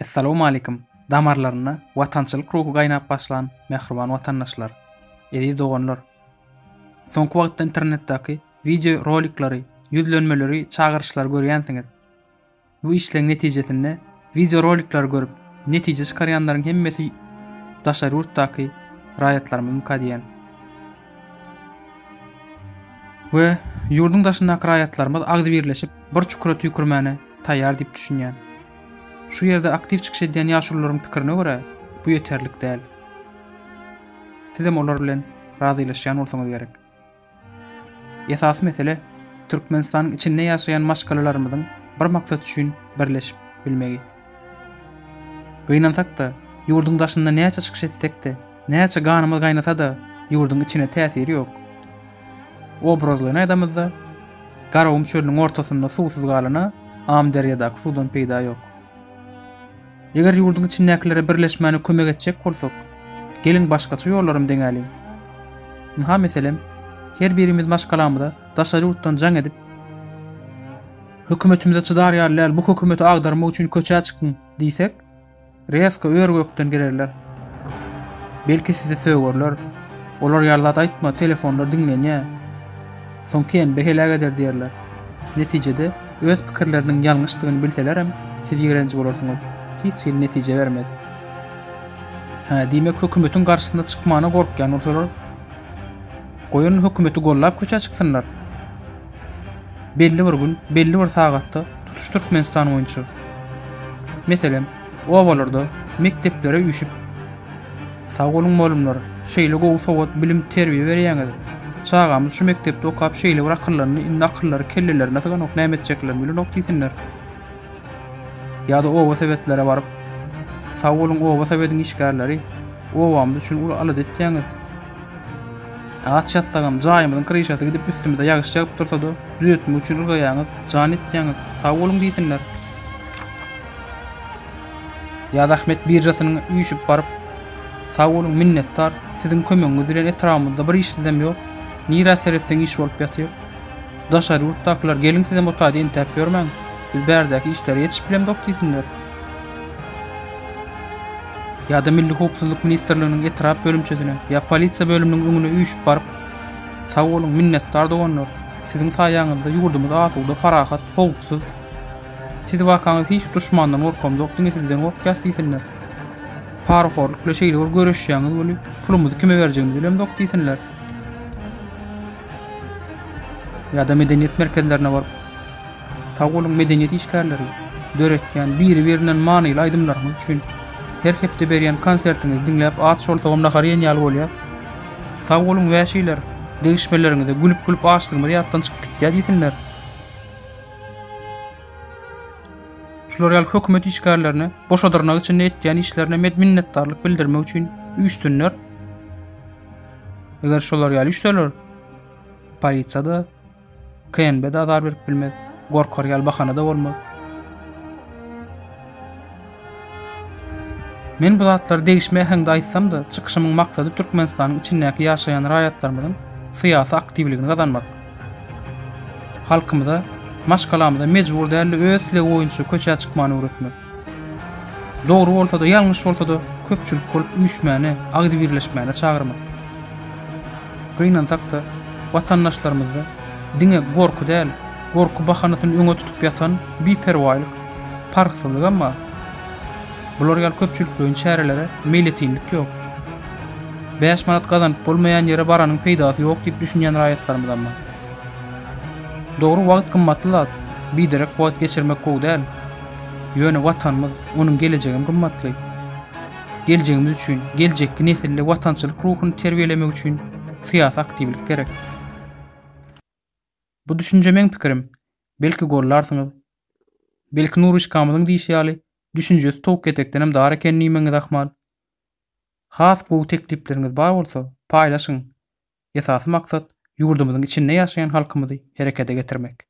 Essalawmalikim, damarlarynda watançylyk ruhy gaýnap başlan mähriban watandaşlar, eziz doganlar! Soňky wagtda internetdäki wideo rolikleri, ýüzlenmeleri, çagyryşlary görýänsiňiz. Bu işleň netijesinde wideo rolikleri görüp, netije çykarýanlaryň hemmesi daşary ýurtdaky raýatlarymyzmyka diýýän. We ýurduň daşyndaky raýatlarymyz agzybirleşip bir çukura tüýkürmäne taýýar diýip düşünýän. Şu ýerde aktiw çykyş edýän ýaşulularyň pikirine görä, bu ýeterlik däl. Sizem olar bilen razylaşýan bolsaňyz gerek. Esasy mesele, Türkmenistanyň içinde ýaşaýan maşgalalarymyzyň bir maksat üçin birleşip bilmegi. Gynansak-da, ýurduň daşynda näçe çykyş etsek-de, näçe ganymyz gaýnasa-da, ýurduň içine täsiri ýok. Obrazlyny aýdamyzda, Garagum çölüniň ortasynda suwsuz galana Amyderýadaky suwdan peýda ýok. Eger ýurduň içindäkilere birleşmäne kömek etjek bolsak, geliň başgaça ýollaram deňäliň. Ynha meselem, her birimiz maşgalamyza daşary ýurtdan jaň edip, Hökümetimize çydar ýaly däl, bu hökümeti agdarmak üçin köçä çykyň diýsek, Reska ör-gökden girerler. Belki size sögerler. Olar ýaly zat aýtma, telefonlar diňlenýär. Soň KNB heläk eder diýerler. Netijede, öz pikirleriniň ýalňyşdygyny bilselerem, siz ýigrenji bolarsyňyz. Hiç hili netije bermez. Hä, diýmek hökümetiň garşysyna çykmana gorkýan bolsalar, goý onda hökümeti gollap köçä çyksynlar. Belli bir gün, belli bir sagatda tutuş Türkmenistan boýunça. Meselem, obalarda, mekdeplere üýşüp, Sag boluň molumlar, şeýle gowy sowat, bilim, terbiýe berýäňiz. Çagamyz şu mekdepde okap şeýle bir akyllandy, indi akyllary kellelerine syganok, näme etjeklerini bilenok diýsinler. Ýa-da oba sowetlere baryp, Sag boluň oba sowediň işgärleri, obamyz üçin uly alada etýäňiz. Aç ýatsagam, jaýymyzyň kryşasy gidip üstümize ýagyş ýagyp dursa-da, düzetmek üçin ylgaýaňyz, jan etýäňiz, sag boluň diýsinler. Ýa zähmet biržasynyň üýşüp baryp, Sag boluň, minnetdar, siziň kömegiňiz bilen etrabymyzda bir işsizem ýok, nirä seretseň iş bolup ýatyr. Daşary ýurtdakylar geliň sizem o taýda entäp ýörmäň, biz bärdäki işlere ýetişip bilemzok diýsinler. Ýa-da Milli howpsuzlyk ministrliginiň etrap bölümçesine ýa polisiýa bölüminiň öňüne üýşüp baryp, Sag boluň, minnetdar doganlar, siziň saýaňyzda ýurdumyz asuda, parahat, howpsuz. Siz wakaňyz hiç duşmandan gorkamzok, diňe sizden gorkýas diýsinler. Parahorluk bilen şeýle bir göreşýäňiz weli, pulumyzy kime berjegimizi bilemzok diýsinler. Ýa-da medeniýet merkezlerine baryp, Sag boluň medeniýet işgärleri, döretýän biri-birinden manyly aýdymlaryňyz üçin. Her hepde berýän konsertiňizi diňläp aç bolsagam nahar iýen ýaly bolýas. Sag boluň wäşiler, degişmeleriňize gülüp-gülüp açlygymyz ýatdan çykyp gitýä diýsinler. Şular ýaly hökümet işgärlerine goşa dyrnak içinde etýän işlerine med minnetdarlyk bildirmek üçin üýşsünler. Eger şolar ýaly üýşseler, polisiýa-da, KNB-de azar berip bilmez, gorkar ýaly bahana-da bolmaz. Men bu zatlary degişme äheňde aýtsam-da, çykyşymyň maksady Türkmenistanyň içindäki ýaşaýan raýatlarymyzyň syýasy aktiwligini gazanmak. Halkymyza, maşgalamyza mejbur däl-de öz islegi boýunça köçä çykmany öwretmek. Dogry bolsa-da, ýalňyş bolsa-da köpçülik bolup üýşmäne, agzybirleşmäne çagyrmak. Gynansak-da, watandaşlarymyzda diňe gorky däl, gorky bahanasyny öňe tutup ýatan biperwaýlyk, parhsyzlygam bar. Bular ýaly köpçülikleýin çärelere meýletinlik ýok. Bäş manat gazanyp bolmaýan ýere baranyň peýdasy ýok diýip düşünýän raýatlarymyzam bar. Dogry wagt gymmatly zat, biderek wagt geçirmek gowy däl. Ýöne Watanymyz, onuň gelejegem gymmatly. Geljegimiz üçin, geljekki nesilde watançylyk ruhuny terbiýelemek üçin syýasy aktiwlik gerek. Bu düşünje meň pikirim. Belki gollarsyňyz. Belki Nuryşkamyzyň diýşi ýaly, düşünjesi towuk ketekdenem dar eken diýmegiňiz ahmal. Has gowy teklipleriňiz bar bolsa, paýlaşyň. Esasy maksat, ýurdumyzyň içinde ýaşaýan halkymyzy herekete getirmek.